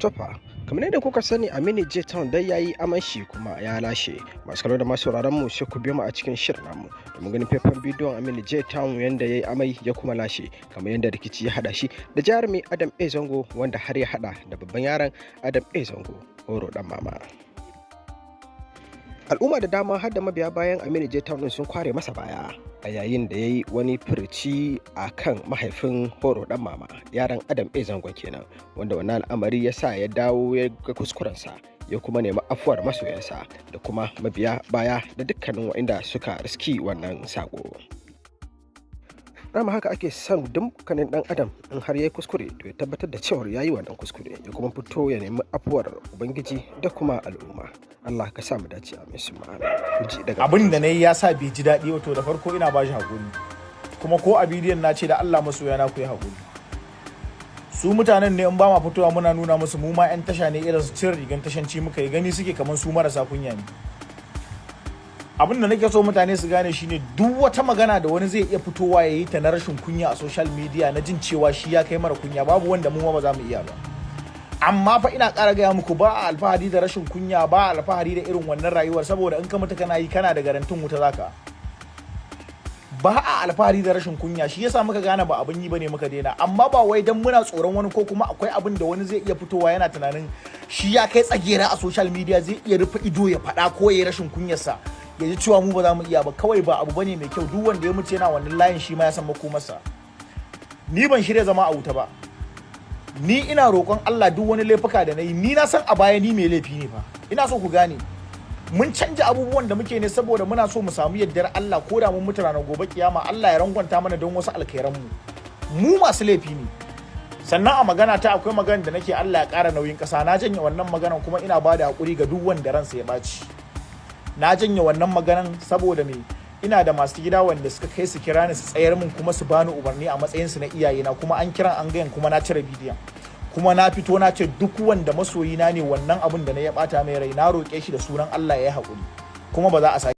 Tofa, kamar yadda kuka sani, Aminu J Town dai yayi aman shi kuma ya lashe. Masu kallo da masu sauraron mu, sai ku biyo mu a cikin shirin namu domin ganin faifan bidiyon Aminu J Town yanda yayi amai ya kuma lashe, kamar yadda rikici ya hada shi da jarumi Adam A Zango, wanda har ya hada da babban yaron Adam A Zango, Horo Dan Mama. Al'umma da dama, har da mabiya bayan Aminu J Town din, sun kware masa baya a yayin da ya yi wani furci a kan mahaifin Horo Dan Mama, yaran Adam A Zangon kenan, wanda wannan al'amari ya sa ya dawo ya ga kuskurensa ya kuma nemi afuwar masoyansa da kuma mabiya baya da dukkanin waɗanda suka riski wannan sako. Dama haka ake son dukkanin dan adam, in har ya yi kuskure to ya tabbatar da cewar ya yi wannan kuskure, ya kuma fito ya nemi afuwar Ubangiji da kuma al'umma. Allah ka sa mu dace, amin summa amin. Ku ji daga Abin da na yi ya sa bai ji daɗi. Wato da farko ina ba shi haƙuri, kuma ko a bidiyon na ce da Allah masoya na ku yi haƙuri. Su mutanen ne in ba ma fitowa muna nuna musu mu ma 'yan tasha ne, irin su cin rigan tashanci muka yi, gani suke kamar su marasa kunya ne. Abin da nake so mutane su gane shine, duk wata magana da wani zai iya fitowa ya yi ta na rashin kunya a social media, na jin cewa shi ya kai mara kunya, babu wanda mu ma ba za mu iya ba. Amma fa ina ƙara gaya muku, ba a alfahari da rashin kunya, ba a alfahari da irin wannan rayuwar, saboda in ka mutu kana yi, kana da garantin wuta zaka. Ba a alfahari da rashin kunya. Shi yasa muka gane ba abin yi bane, muka daina. Amma ba wai dan muna tsoron wani ko kuma akwai abin da wani zai iya fitowa yana tunanin shi ya kai tsagera a social media, zai iya rufe ido ya faɗa ko ya yi rashin kunyarsa, ya ji cewa mu ba za mu iya ba. Kawai ba abu bane mai kyau. Duk wanda ya mutu yana wannan layin, shi ma ya san makomarsa. Ni ban shirya zama a wuta ba. Ni ina roƙon Allah, duk wani laifuka da na yi, ni na san a baya ni mai laifi ne fa. Ina so ku gane, mun canja abubuwan da muke ne saboda muna so mu samu yardar Allah, ko da mun mutu ranar gobe kiyama Allah ya rangwanta mana don wasu alkhairan mu. Mu masu laifi ne. Sannan a magana ta, akwai magana da nake, Allah ya ƙara nauyin ƙasa. Na janye wannan maganan, kuma ina ba da haƙuri ga duk wanda ransa ya ɓaci. Na janye wannan maganan saboda me? Ina da masu gida wanda suka kai su kira ni, su tsayar min, kuma su bani umarni a matsayinsu na iyayena, kuma an kiran an gayan, kuma na cire bidiyon, kuma na fito na ce duk wanda masoyina ne, wannan abin da na ya bata mai rai, na roƙe shi da sunan Allah ya yi haƙuri, kuma ba za a sake.